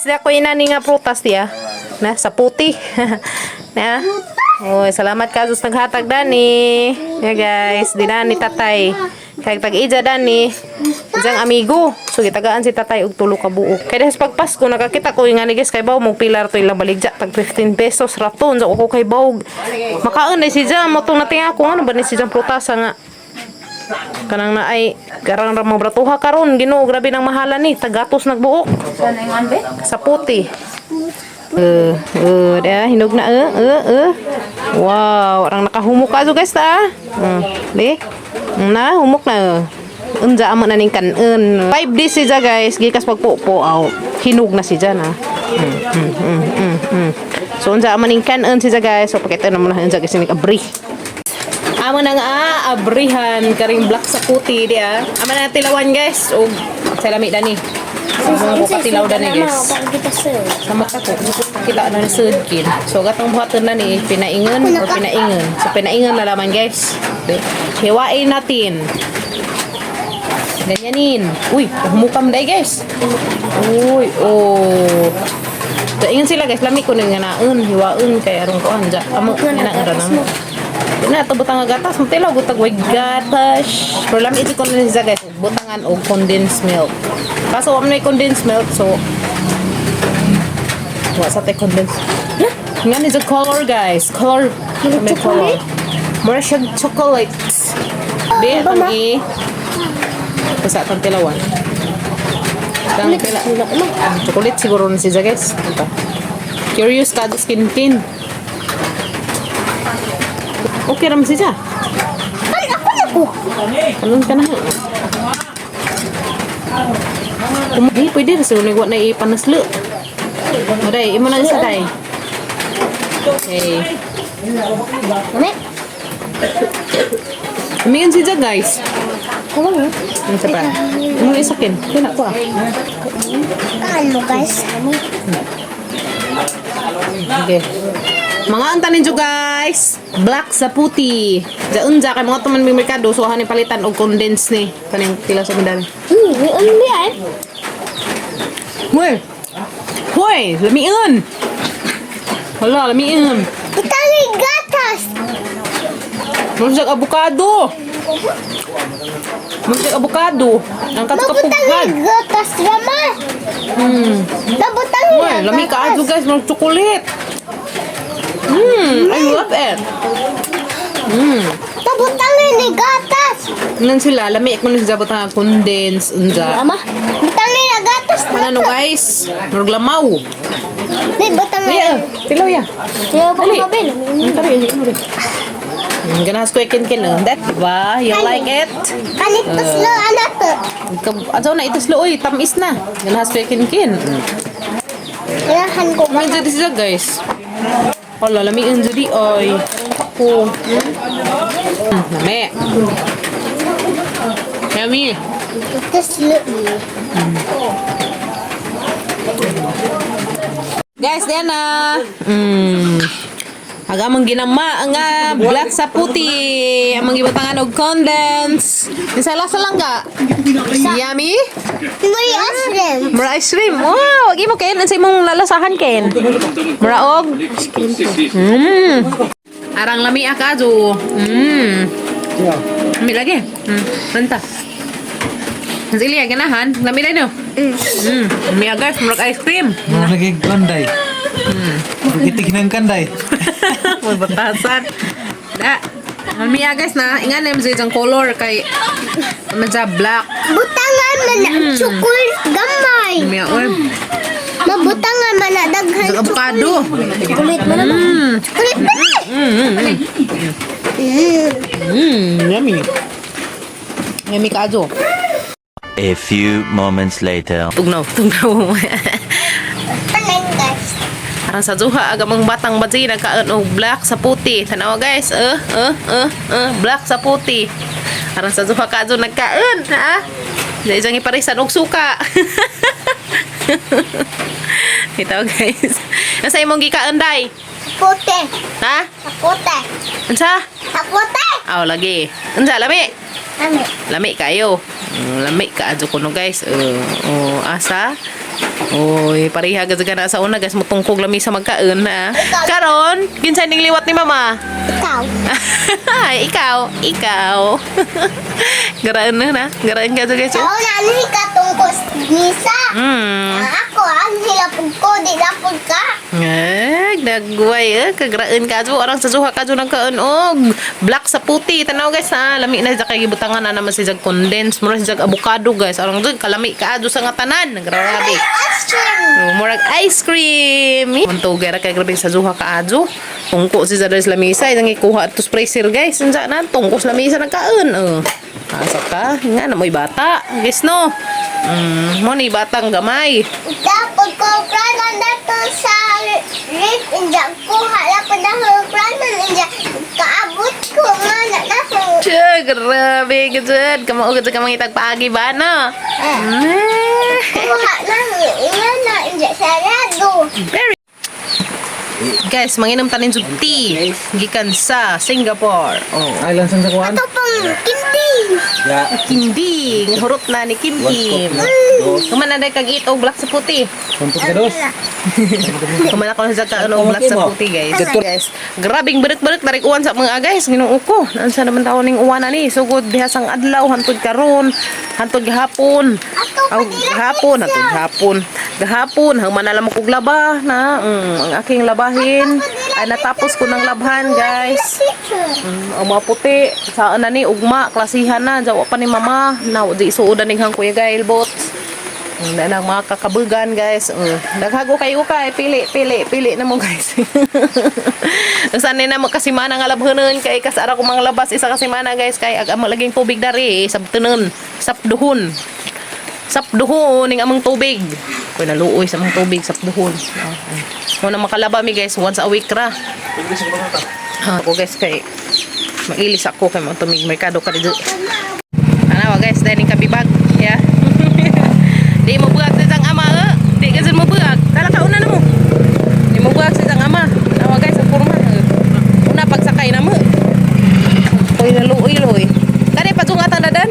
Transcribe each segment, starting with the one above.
Guys, di ako inani nga prutas diya. Na, sa puti. Na. Oy, salamat ka sus naghatag dani. Yeah guys, di na ni tatay. Kay tag ija dani. Ijang amigo. So gitagaan si tatay og tulo ka buok. Kay dahil sa pagpasko nakakita ko nga ni guys kay baw mo pilar to ilang baligya tag 15 pesos raton sa ko kay baw. Makaon na si Jam mo tong natinga ko ano ba ni si Jam prutasa nga kanang na ay garang ra mo bratuha karon. Ginoo, grabe nang mahala ni tagatos nagbuok sa puti. Eh, eh, dah hinog na eh, eh, eh. Wow, orang nakahumok ka guys ta. Le. Na humok na eh. Unja amo na ning kanon. 5 days siya guys, gikas pagpupo aw. Hinog na siya na. So unja amo ning kanon siya guys. So pakita na mo na unja kasi ning abri. Amo na nga abrihan karing black sa puti di ah. Amo na tilawan guys og sa lami dani. Amo ko katilaw dani guys. Sa mata ko, kita na ni sudkin. So gatong buhaton na ni pinaingon or pinaingon. So pinaingon na laman guys. Hiwain natin. Ganyanin. Uy, humukam dai guys. Uy, oh. So, ingon sila guys, lami ko nga naon, hiwaon kay aron ko anja. Amo nga naon ra na. Di na to butang nga gatas, matilaw butag way gatas. Pero lami iti ko na siya guys, butangan og condensed milk. Kaso wa man may condensed milk, so wa sa tay condensed. Nga ni the color guys, color. May color. Mura siya chocolate. Di, atong i basta atong tilawan. Tang tila. Chocolate siguro na siya guys. Ito. Curious ka skin kin. Okay ra man siya. Ay, ako na ko. Kanon ka na. Di, pwede rin siguro nagwa na ipanaslo. Aday, imo na isa day. Okay. Mami, Umiyan siya guys. kuha mo. Ano sa pa? Imo na isakin. Kaya ko ah. Kaan mo guys. Okay. Mga antanin nyo guys. Black sa puti. Jaunja kay mga tuman may merkado so hanin palitan og condensed ni kaning tila sa medal. May ano yan? Hoy. Hoy, lamiun. Hala, lamiun. Butangin gatas. Musag avocado. Musag avocado. Ang Mabutangin katkapughad. gatas, Rama. Mabutangin Hoy, lami ka adyo guys, mag chocolate. I love it. Mabutangin ni gatas. Nan sila, lami ko na siya butang condense unja. Rama, butangin na gatas. Ano guys? Murag lamaw. Di butangin. Ay, tilaw ya. Kaya ba Dali. mabel? Tara, yun, yun, yun. Ganahas ko ikin kin. That ba? You like it? Kalitos lo anak to. Ato na ituslo oy, tamis na. Ganahas ko ikin kin. Kailangan ko ba? May dyan siya guys. Hala, lamiin dyan di oy. Ako. Lami. Yummy. Itos lo. Guys, diyan na. Aga among ginama nga black sa puti. Among gibutangan og condense. Isa lasa lang ka. Yummy. May ice cream. Mura ice cream. Wow, agi mo Ken, unsa imong lalasahan Ken? Mura og. Arang lami akajo. Lami lagi. Renta. Sige, ganahan. Lami lagi no. Lami guys, murag ice cream. Mga lagi kanday. Gitig ng kanday. May batasan. Da. Lami guys na. Ingan na yung color kay medyo black. Butangan man na chocolate gamay. Lami oy. Mabutangan man na daghan Sa avocado. chocolate man na. Chocolate man na. Yummy. Yummy kaajo. A few moments later. Tugnaw, tugnaw. Alin guys. Parang sa duha aga mga batang badzi nagkaon og black sa puti. Tanawa guys, eh eh eh eh black sa puti. Aron sa duha ka nagkaon, ha? Dahil diyang iparisan og suka. Ito guys. Nasa imong gikaon day? Puti. Ha? Puti. Unsa? Puti. Aw lagi. Unsa lami? Ano? Lami kayo. Lami ka adyo kuno guys. Oh, Oh, asa? Oy, pareha gud ka na sa una guys, mutungkog lami sa magkaon na. Karon, kinsa ning liwat ni mama? Ikaw. Ikaw, ikaw. Garaan na na. Garaan ka guys. Sa Oh. una, ano ka tungkol nisa? Ako, ang hilapog ko, di lapog ka. Ay, nagway eh. Kagraan ka jo. Arang sa zuha ka jo nagkaon og black sa puti. Tanaw guys ha. Lami na sa kay gibutangan na naman si jag condense. Mura si jag avocado guys. Arang jud kalami ka jo sa nga tanan. Grabe. Ice cream. Oh, murag ice cream. Muntugay ra kay grabe sa zuha ka adyo. Tungko si Zadar sa lamisa, inang ikuha ato freezer guys. Unsa na tungko sa lamisa nagkaon. Oh. Asa ka? Nga na mo'y bata. Guys no. Mo ni batang gamay. Dapat ko pranan dato sa rip inja ko hala pa dahil pranan inja kaabot ko nga na dato. Tiyo, grabe gud. Kamao gud ka mangitag paagi ba no? Eh. Kuha lang iya na inja sarado. Very. Guys, manginom tanin jud tea gikan sa Singapore. Oh. Ay, lansan sa kuwan. Ito pang kinti. Ya. Kinding, hurot na ni Kim One Kim. scoop na. Dos. Kuman na day kag ito black sa puti. Sampung ka dos. Kuman ako sa ka ano black sa puti guys. Guys, grabing berik-berik tarik uwan sa mga guys, Ginoo ko. Unsa naman taon ning uwan ani? Sugod diha sang adlaw hantod karon, hantod gahapon. Aw gahapon, hantod gahapon. Gahapon hangman na lang mo kog laba na ang aking labahin. Ay natapos ko ng labhan guys. Ang mga puti, saan na ni ugma, klasihan na, jawa pa ni mama. Na, di isuodan ning hang Kuya Gail bots. Na nang mga kakabugan guys. Naghago kayo kay pili pili pili na mo guys. Saan ni na mo kasimana nga labhanon kay kasara ko mga labas isa ka semana guys kay ag amo laging tubig dari sabtunon sapduhon. Sapduhon ning among tubig. Koy naluoy sa among tubig sapduhon. Mo na makalaba mi guys once a week ra. Ako guys kay mailis ako kay mo tumig merkado ka dito. Ana guys dahil ning kabibag. Yeah. Di mo buag sa isang ama eh. Di kasi mo buag. Tala ka una na mo. Di mo buag sa isang ama. Nawa guys ang kurma. Eh. Una pagsakay na mo. Uy naluoy loy. Kani patungatan na dan.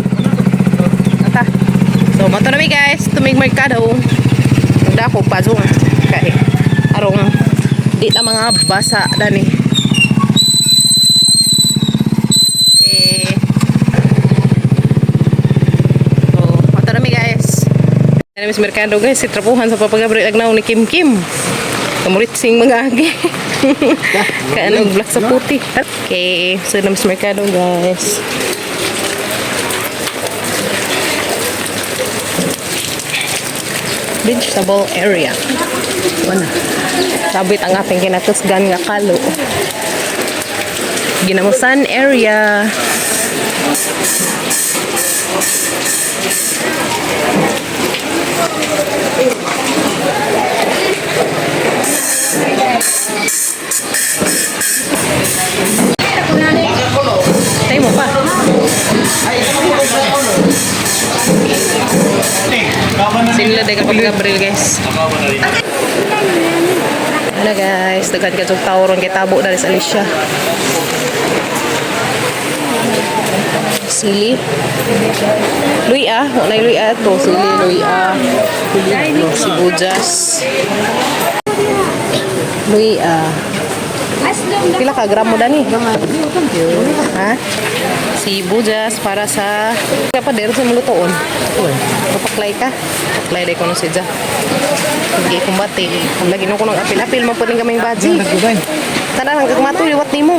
Ata. So mato na mi guys, tumig merkado. Dako pajung kay arong di na mga basa dani. Okay. So, mato na mi guys. Ano sa merkado guys, si trapuhan sa Papa Gabriel Agnaw ni Kim Kim. Kamurit sing mga agi. Kaano black sa puti. Okay, so na sa merkado guys. Vegetable area. Wala. Sabit ang ating kinatusgan nga kalo. Ginamusan area. Tayo mo pa. Sila de kapag Gabriel guys. Ano guys, daghan ka jud tawo ron kay tabo dali sa Alicia. Sili. Luya, wala yung luya to. Sili, luya. Sibuyas. Luya. Pila ka gramo dani? Ha? Sibuyas para sa pa dero sa mulutoon. Papaklay ka. Paklay day ko no siya. Hindi kumbate. Lagi no ko nang apil-apil mo pwedeng kaming baji. Tanan ang kagmato liwat nimo.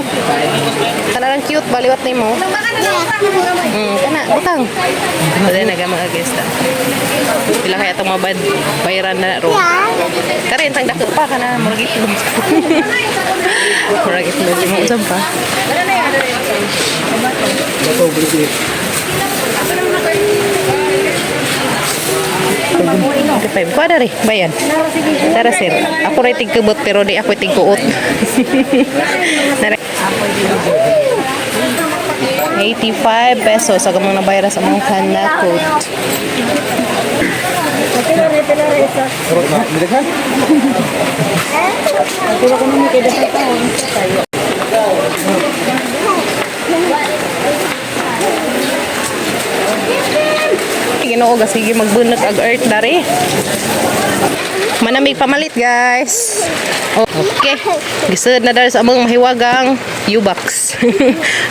Tanan ang cute ba liwat nimo. Kana butang. Wala na mga guys ta. Pila kaya itong mabad bayaran na ro. Kare intang dako pa kana murag itlog. Murag itlog mo usab pa. Okay, pa dari, bayan. Tara sir, ako rin tigkubot pero di ako tigkuot. Nara- 85 pesos sa gamang nabayra sa mga kanakot. Ginoo, sige magbunak ag earth dari. Manamig pamalit, guys. Okay. Gisud na dari sa among mahiwagang U-box.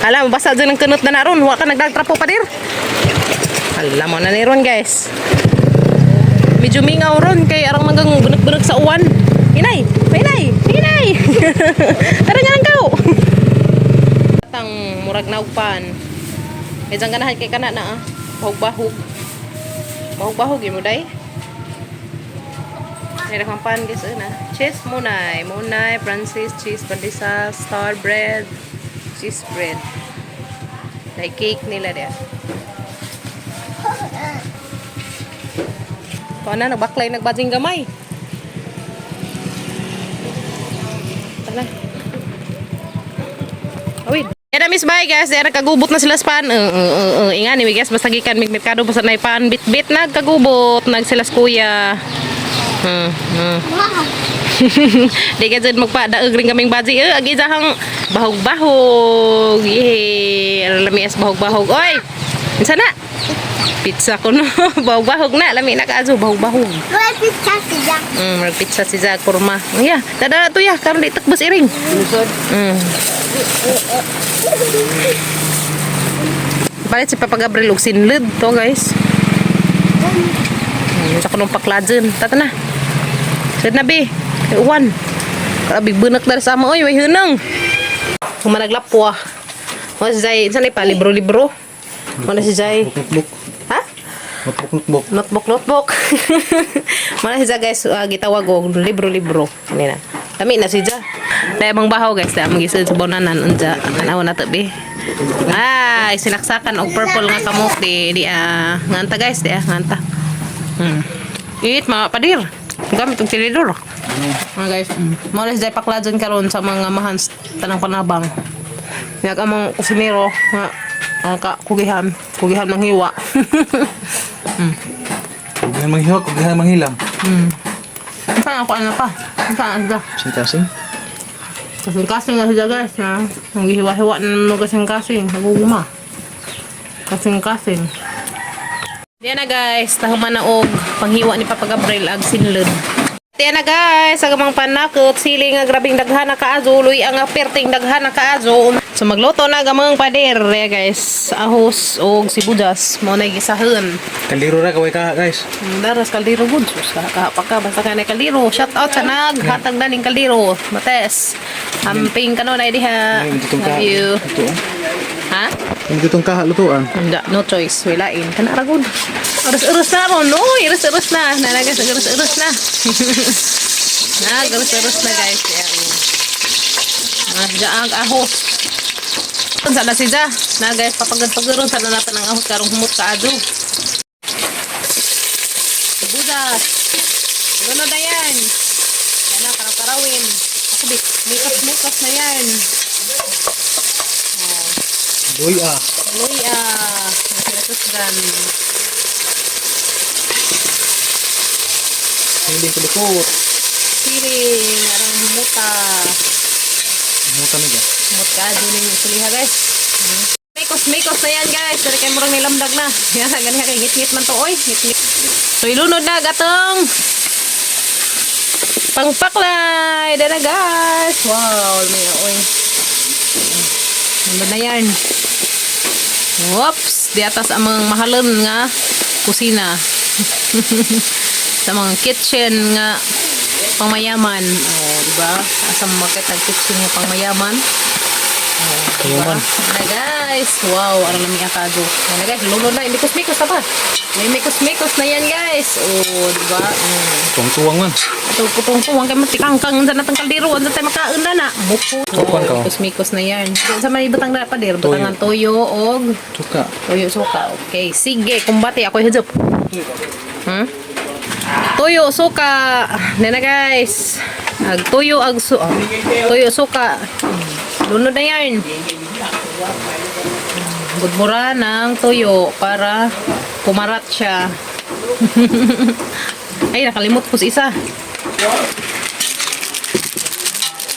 Alam, basa dyan ang kunot na naron. Wa ka nagdagtrapo pa dir. Alam mo na ni ron, guys. Medyo mingaw ron kay arang manggang bunag-bunag sa uwan. Inay! Inay! Inay! Tara nga lang kao! Tang murag naugpan. Medyo ang ganahan kay kana na ah. Bahog-bahog. Bahog-bahog yun mo day. Meron kang pan guys na. Cheese munay. Munay, Francis, cheese pandesal, star bread, cheese bread. Like cake nila dia. Kuha na, nagbaklay, nagbajing gamay. Tara. Awid. Yan na, Miss Bay, guys. Yan, nagkagubot na sila sa pan. Ingan, ni guys. Basta gikan, mig merkado, basta na pan. Bit-bit, nagkagubot. Nag sila sa kuya. Di ka dyan magpadaog rin kaming baji. Eh, agi dahang bahog-bahog. Yehey. Lami as bahog-bahog. Oy! Unsa na? Pizza ko no. Bahog-bahog na. Lami na kaazo. Bahog-bahog. Wala pizza siya. Murag pizza si Zag kurma. Ya, tada to ya karon di takbos iring. Palit si Papa Gabriel og sinlid to, guys. Sa kunong paklajen. Tata na. Sud na bi. Kay uwan. Grabe bunak dari sa ama oy, way hunang. Humanaglapwa. Mo si Zay, saan pa libro-libro? Mo na si Zay. Notebook. Ha? Notebook, notebook. Notebook, notebook. Mana si Ja, guys, gitawag og libro-libro. Ani na. Lami na si Ja. Dahil bang bahaw, guys, dahil magisod sa bonanan unja. Tanaw na to bi. Ay, sinaksakan og purple nga kamok di di nganta guys, di nganta. Eat mga padir. Gamit og tinidor. Mga guys, Mo na si Jai pakladjon karon sa mga mahans tanang panabang. Nag among kusinero nga ang ka kugihan, kugihan ng hiwa. Kugihan manghiwa, kugihan manghilam. Saan ako ano pa? Saan ang Kasing-kasing. Kasing-kasing na sila guys na. Naghiwa-hiwa na naman kasing-kasing. Naguguma. Kasing-kasing. Diyan na guys, tahuman na og panghiwa ni Papa Gabriel ag sinlod. Diyan na guys, ang mga panakot, sili nga grabing daghan na kaazo, luy ang perting daghan na kaazo. So magluto na gamang pader, ya guys, ahos og sibuyas, mo na gisahon. Kaldero ra kaway ka guys. Daras kaldero gud. Sus ka pa ka basta ka na kaldero. Shout out sa naghatag na ning kaldero. Mates. Amping kano na diha. Lutong Love you. Lutuan. Ha? Hindi itong kaha lutuan. Hindi, no choice. Wilain. Kana ra gud. Urus-urus na ron, no? Urus-urus na. Nanagas, urus-urus na. Nag, urus-urus na, guys. Ayan. Mga ang ahos. Sa na siya. Na guys, papagod-pagod sa na natin ang ahos karong humot ka adyo. Budas. Lunod na yan. Yan na, karaw-karawin. Ako, bi, mikos-mikos na yan. Luy ah. Luya. Nasiratusgan. Siling kulukot. Siling. Arang humuta. Muta na dyan. Humot ka. Doon yung suliha, guys. Mikos, mikos na yan, guys. Dari kayo murang nilamdag na. Yan, ganyan kay ngit-ngit man to, oy. Ngit-ngit. So, ilunod na, gatong. Pangpaklay. Dara, guys. Wow, may oy. Lunod na yan. Whoops! Di atas ang mga mahalon nga kusina. Sa mga kitchen nga pangmayaman. Oh, di ba? Asa mo makita ang kitchen nga pangmayaman? Oh, di ba? Mayaman. Na guys. Wow, arang lami akado. Na guys, lunod na. Mikos-mikos na pa. May mikos-mikos na yan, guys. Oh, di ba? Tuwang-tuwang man. Ito, putong-tuwang kay matikangkang sa natang kaldero. Ang tayo makaon na na. Muko. Tukuan ka, oh. Mikos-mikos na yan. Sa may butang na pa dir. Toyo. Butangan toyo og Suka. toyo suka. Okay, sige, kumbate ako hijab. Toyo suka. Nena guys. Ag toyo ag su oh. Toyo suka. Lunod na yan. Gudmura ng toyo para kumarat siya. Ay, nakalimot ko sa isa.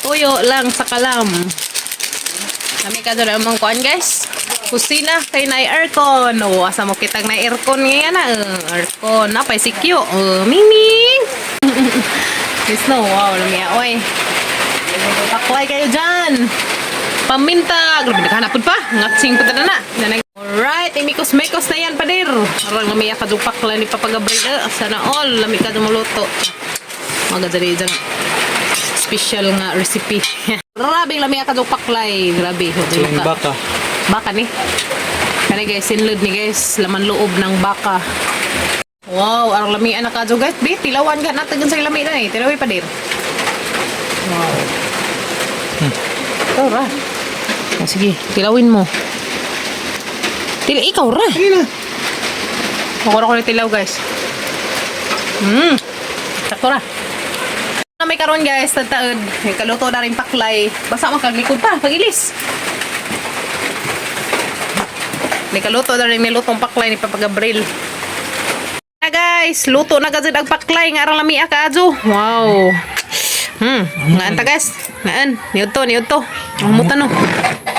Toyo lang sa kalam. Kami ka doon ang kuan guys. Kusina kay na aircon. O, asa mo kitag na aircon ngayon na. Aircon. Napay si Q. Miming. Yes, no. Wow, lami oy. Paklay kayo dyan. Paminta. Grabe, naghanapod pa. Ngatsing pa na na. Alright, imikos-mekos na yan, pader. Arang lami ka dyan paklay ni Papa Gabriel. Sana all, lami ka dyan muluto. Magadali dyan. Special nga recipe. Grabe lami ka dyan paklay. Grabe. Silang baka. Baka ni. Kani guys, sinlod ni guys, laman loob ng baka. Wow, arang lamian na kadyo guys. Bi, tilawan ka natin sa lami na eh. Tilawin pa din. Wow. Ikaw ra. Oh, sige, tilawin mo. Ikaw ra. Sige na. Kukuha ko ng tilaw guys. Sakto ra. Na may karon guys, tagtaod. May kaluto na rin paklay. Basta makaglikod pa, pagilis. May kaluto na rin nilutong paklay ni Papa Gabriel. Na guys, luto na gazid ang paklay nga arang lamia kaadyo. Wow. Ngaan ta guys. Ngaan, niudto, niudto. Humot ano.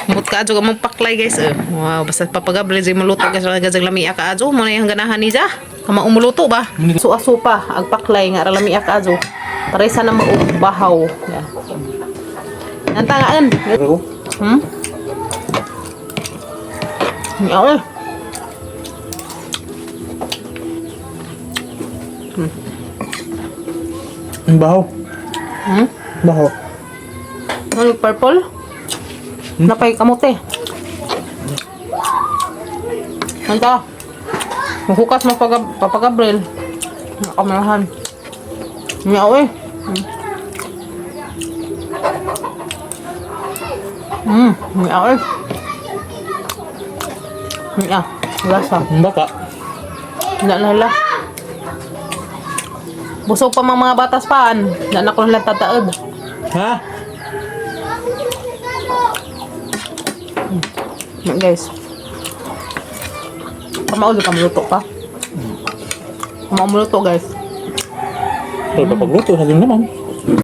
Humot kaadyo ka mong paklay guys. Eh. Wow, basta Papa Gabriel jay muluto guys ang gazid lamia kaadyo. Mo na yung ganahan ni ja. Kama umuluto ba? Suaso pa ang paklay nga arang lamia kaadyo. Paresa na maug bahaw. Yeah. Nantangaan. Pero, Yaw eh. Ang baho. Baho. Ano, purple? Napay kamote. Anta. Mahukas mo pag Papa Gabriel. Nakamalahan. Miyaw eh. Miyaw eh. Miyaw. Lasa. Ang baka. Wala na hala. Busog pa mga batas paan. Wala na ko lang tataod. Ha? Yan guys. Kamaulo ka maluto pa. Kamaulo guys. Pero kapag luto, sabi naman.